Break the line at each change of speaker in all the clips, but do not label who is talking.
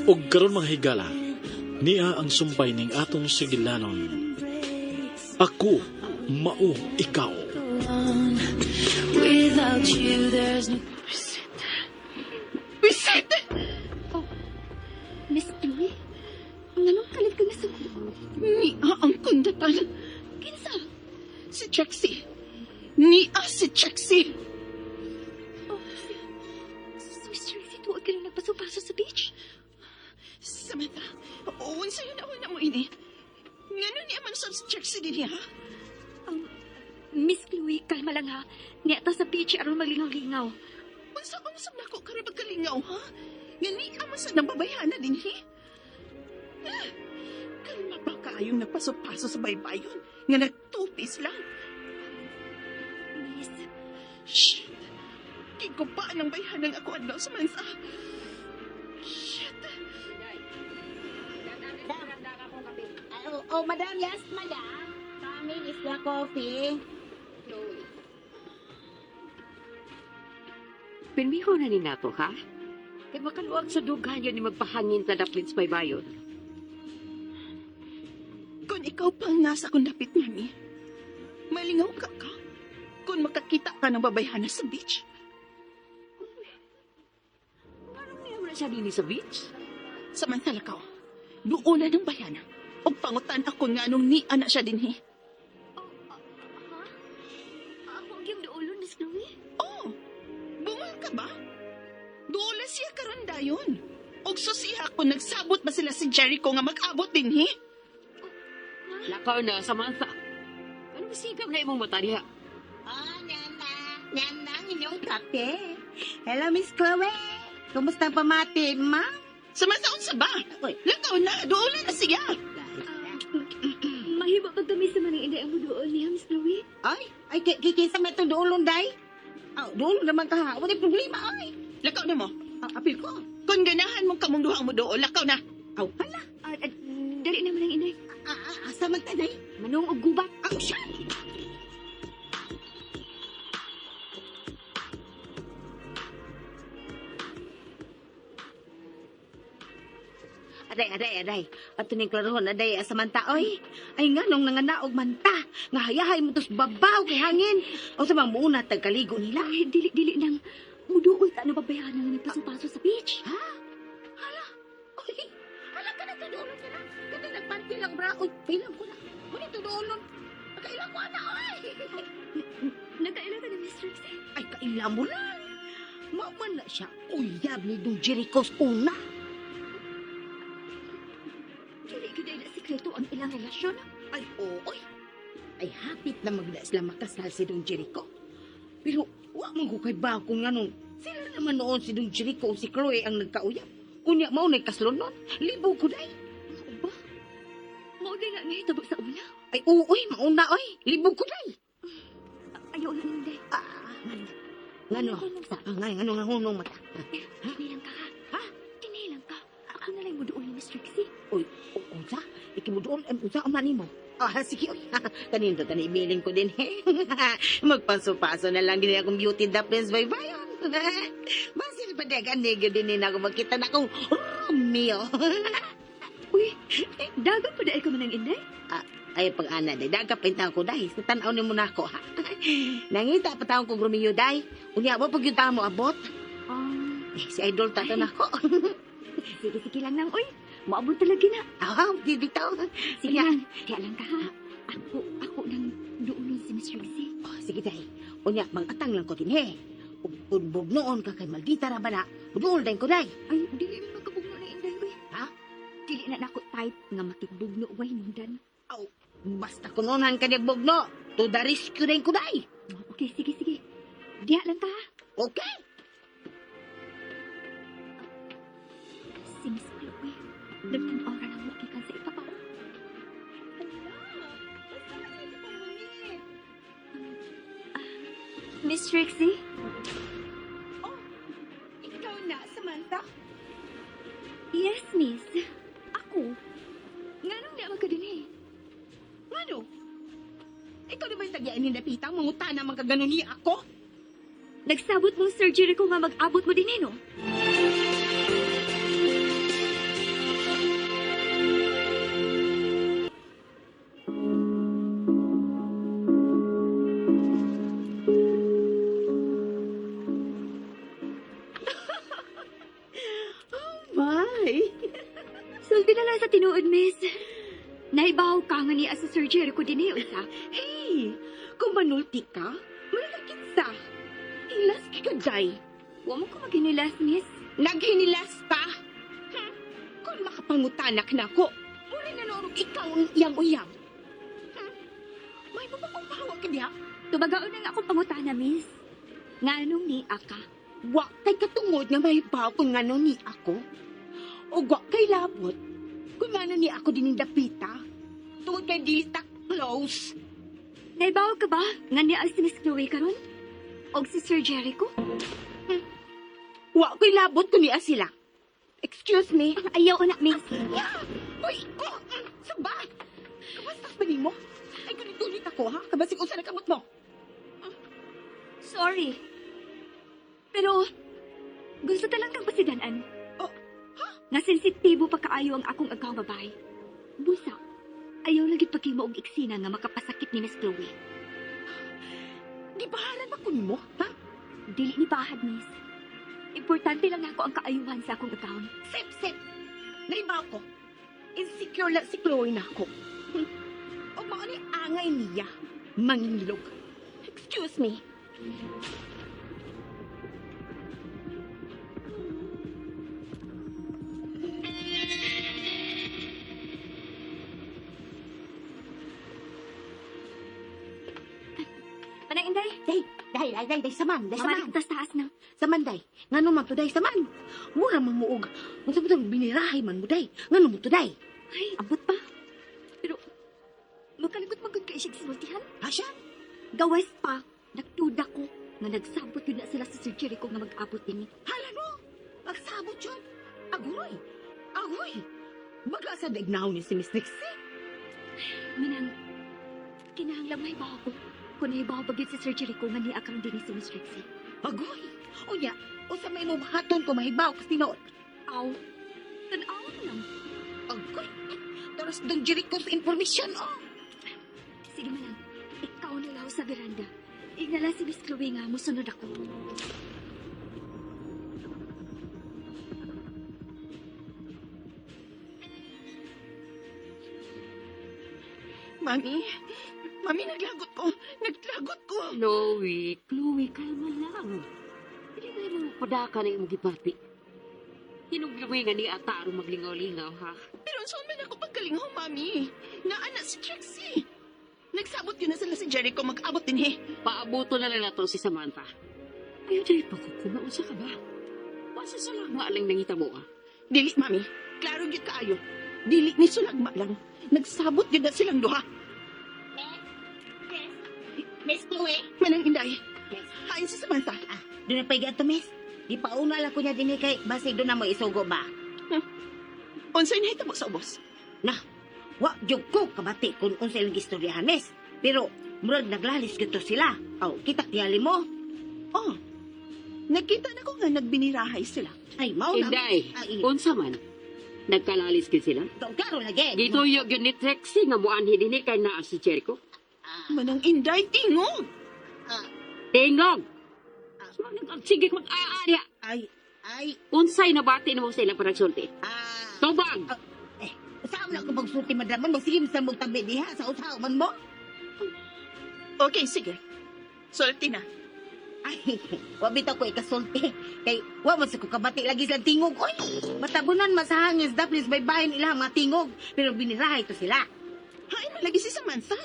Og karon, mga higala, niya ang sumpay ning atong sugilanon. Ako, Mao Ikaw.
Without you, there's no
Bwisit!
Oh, Miss Chloe, nganong kalit ka nasuko?
Nia ang kundatan.
Kinsa?
Si Trixie. Nia si Trixie.
Oh, si Miss Trixie, tuod ka nang nagpaso-paso sa beach.
Samantha, unsa yun ako na mo ini? Ngano niya man sa Trixie din ha?
Miss Chloe, kalma lang ha. Niya ta sa beach aron maglingaw-lingaw.
Unsa unsa nako karon pagkalingaw ha? Nga niya man sa nababayhana din hi? Ah, kalma pa kaayong nagpaso-paso sa baybayon? Nga nagtupis lang.
Miss,
Shit! Kigupaan ang bayhanang ako adlaw, Samantha. Shit!
Oh, oh, madam, yes, madam. Coming is the coffee.
Pirmiho na ni nato, ha? Kay makaluag sa dughan yun ni magpahangin ta daplin sa baybayon.
Kung ikaw pang nasa kong dapit, Mami, malingaw ka ka kung makakita ka ng babayhana sa beach.
Anong niya na siya dini sa beach?
Samantala ka, duola ng bayana. O pangutan ako nga nung ni anak siya dinhi.
Ha? Ako ang iyong duolon, Miss Chloe?
Oh, bungal ka ba? Duola siya karon dayon. Og susiha kung nagsabot ba sila si Jericho nga mag-abot dinhi?
Lakaw na, Samantha. Ano masigap na imong mata diha?
Oh, Nana. Nana, ang inyong kape. Hello, Miss Chloe. Kumusta ang pamati, ma'am?
Samantha, unsa ba?
Uy.
Lakaw na, duola na siya.
Mahimo pagkami sa manang inday ang muduol niya, Miss Chloe.
Ay, ay, kikisa may itong duolon, day. Oh, duolon naman ka, ha? Wala problema, ay.
Lakaw na mo.
Ah, apil ko.
Kung ganahan mong kamong duha mo dool, lakaw na.
Aw, hala.
Ah, ah, dali naman ang inday.
Ah, ah, ah, Samantha, day.
Manong og gubat.
Aw, siya. Aday, aday, aday. Ato ning klarohon, aday, Samantha, oy. Ay, nga nung nanganaog manta. Nga hayahay mo tos babaw kay hangin. O sa mga muuna, tagkaligo nila.
Ay, dili, dili nang muduol ta ano babayhana nga nagpaso-paso sa beach.
Ha? Hala! Uy! Hala ka na tuduolon ka na! Kata nagparty lang bra! Uy, pilang ko na! Muna tuduolon! Kailan ko ana, oy!
Nagkaila ka ni Miss Trixie.
Ay, kaila mo lang! Mauman na siya, uyab ni Don Jericho's una!
Dili gyud ay na sikreto ang ilang relasyon.
Ay, oo, oy! Ay, hapit na magda sila makasal si Don Jericho. Pero, wa man ko kay ba kung anong sila naman noon si Don Jericho o si Chloe ang nagkauyab. Unya, mao na'y kaslon nun. Libo ko day.
Mao ba? Mao din nga ngahitabo sa una.
Ay, oo, oy, mauna, oy. Libo ko day.
Ayaw na ninday.
Ah, ngano? Ngano? Ah, ngano, ngano, ngano, ngano, mata.
Tinilang ka ha?
Ha?
Tinilang ka. Ako na lang muduol ni Miss Trixie.
Uy, unsa? Ikimuduol, unsa ang nani mo? Ah, sige, uy. Kanin to, tani ibilin ko din, eh. Magpaso-paso na lang din akong beauty the prince by bayon. Basil pa dek, ang negyo din din ako magkita na akong Romeo.
Uy, dagan pa dahil ka man ang inday?
Ah, ay, pag-ana, day. Dagapin ko, day. Sa tanaw ni mo na ako, ha? Nangita pa taong kong Romeo, day. Unya, wa pag yung tao mo abot. Eh, si Idol tato na ako.
Sige, sige lang nang, uy. Maabot talaga na.
Ah, di bitaw.
Sige lang, diya lang ka ha. Ako nang duolon si Miss Trixie.
Oh, sige, day. Unya, mangatang lang ko din, he. Ug noon ka kay maldita ra ba na? Duol din ko, day.
Ay, dili na magkabugno na inday, uy.
Ha?
Dili na nako type nga makigbugno, way nundan.
Aw, basta kunonan ka niya bugno. To the rescue din ko, day.
Okay, sige, sige. Diya lang ka ha.
Okay.
Si Miss Chloe, nagtanaw ra na mo gikan sa ipapaw. Miss Trixie?
Oh, ikaw na, Samantha?
Yes, miss. Ako? Nganong di man ka din eh?
Ngano? Ikaw na ba yung tagyain ni Napita? Manguta na magkaganon niya ako?
Nagsabot mong surgery ko nga mag-abot mo din eh, no? Sa tinuod, miss. Naibaw ka nga niya sa Sir Jericho din eh, unsa.
Hey, kung manulti ka, malalakit sa. Hilas kikaday.
Wa mo ko maghinilas, miss.
Naghinilas pa. Kung makapangutanak na ko, mura na norog ikaw ang iyang uyab. May mapapagpahawag ka diha.
Tubagaon na nga akong pangutana, miss. Nganong ni aka?
Wa kay katungod nga mahibaw kung ngano ni ako. O wa kay labot kung ngano ni ako dinindapita. Tungod kay dili ta close.
Naibaw ka ba nga niya si Miss Chloe karon? Og si Sir Jericho?
Wa ko'y labot kung niya sila. Excuse me.
Ayaw na, miss.
Uy, ko! Saba! Kabastas ba nimo? Ay, ganitulit ako, ha? Kabasig usa na kamot mo.
Sorry. Pero, gusto talang kang pasidanan.
Oh,
Nga sensitibo pa kaayo ang akong agaw babae. Busa, ayaw lagi pagkimo og eksena nga makapasakit ni Miss Chloe.
Di baharan ba ko nimo, ha?
Dili ni bahad, miss. Importante lang nako ang kaayuhan sa akong account.
Sip, sip! Naibaw ko. Insecure lang si Chloe na ako. O mao ni angay niya. Mangilog. Excuse me.
Manang Inday,
Day, day, day, day, day, saman, day, saman.
mamalik tas taas na.
Saman, day. Ngano man to, day, saman. Mura man mo og. Unsa ba tong binirahay man mo, day? Ngano mo to, day?
Ay, abot pa. Pero, makaligot magod kay siyang sinultihan.
Ha siya?
Gawas pa, nagduda ko nga nagsabot yun na sila sa Sir Jericho nga mag-abot din.
Hala no. Pagsabot yun. Agoy. Agoy. Baga sa daignaw ni si Miss Nixie.
Manang, kinahanglan may bawo ko. Kung nahibaw bagyo si Sir Jericho nga niya karon din ni si Miss Trixie.
Agoy. Unya, usa may mo haton ko mahibaw kas tinuod.
Aw, tanaw lang.
Agoy. Taras Don Jericho's information, oh.
Sige manang, ikaw na lang sa veranda. Ignala si Miss Chloe nga, musunod ako.
Mami, mami, naglagot ko. Naglagot ko.
Chloe, Chloe, kalma lang. Dili ba mo padaka na imong gibati? Hinugluwi nga ni ata aron maglingaw-lingaw, ha?
Pero saan man ako pagkalingaw, mami? Naana si Trixie. Nagsabot yun na sila si Jericho mag-abot din eh.
Paabuto na lang nato si Samantha. Ayaw dahil pa ko kumaunsa ka ba? Wasa sa lang maalang nangita mo, ah.
Dili, mami. Klaro gyud kaayo. Dili ni sulagma lang. Nagsabot yun na silang duha.
Miss Chloe.
Manang Inday.
Yes.
Hain si Samantha.
Doon na pa'y ato, miss. Di pa una lang ko niya din eh, kay basig doon na mo isugo ba.
Unsay nahitabo sa ubos?
Na, wa jud ko kabati kung unsa ilang istoryahan, miss. Pero murag naglalis gito sila. Aw, kita tiyali mo.
Oh. Nakita na ko nga nagbinirahay sila.
Ay, mao na.
Inday,
Ay,
unsa man? Nagkalalis gid sila?
klaro lagi.
Gituyo gyud ni Trixie nga muanhi dinhi kay naa si Jericho.
Manang Inday, tingog!
Tingog! Sige mag-aarya.
Ay, ay,
Unsay nabati nimo sa ilang panagsulti?
ah.
Tubag!
Saan na ako magsulti, madam? Magsigim sa mong tabi diha sa usaw man mo.
Okay, sige. Sulti na.
Ay, wa bitaw ko ikasulti. Kay wa man sa ko kabati lagi sa tingog. Oy, matabunan masahangis daplis baybayin ilang mga tingog. Pero binirahay to sila.
Hain man lagi si Samantha.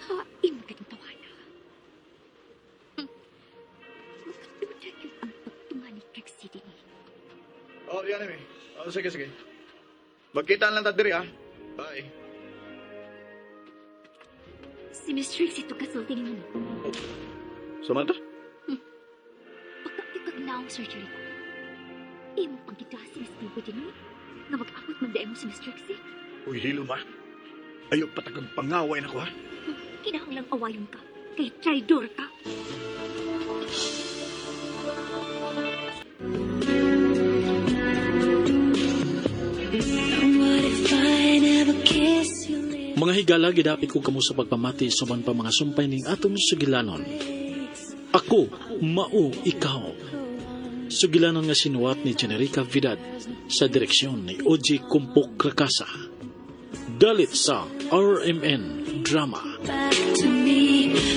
Hain ka ng tawana. Makaduda yun ang pagtunga ni Trixie din eh.
Oh, yan eh. Oh, sige, sige. Magkita lang ta diri, ah. Bye.
Si Miss Trixie to kasulti ni mo.
Samantha?
Baka ikag naong Sir Jericho. Imo pang kita si Miss Chloe din eh. Nga mag-abot man dahil mo si Miss Trixie.
Uy, hilo ma. Ayaw patakang pangaway na ko, ha?
Kinahanglang awayon ka. Kay traidor ka.
What if I never Kiss your lips.
Mga higala, gidapit ko kamo sa pagpamati sa uban pa mga sumpay ning atong sugilanon. Ako, Mao Ikaw. Sugilanon nga sinuwat ni Generica Vidad sa direksyon ni Oji Kumpok Rakasa. Dalit sa RMN Drama.
Back to me.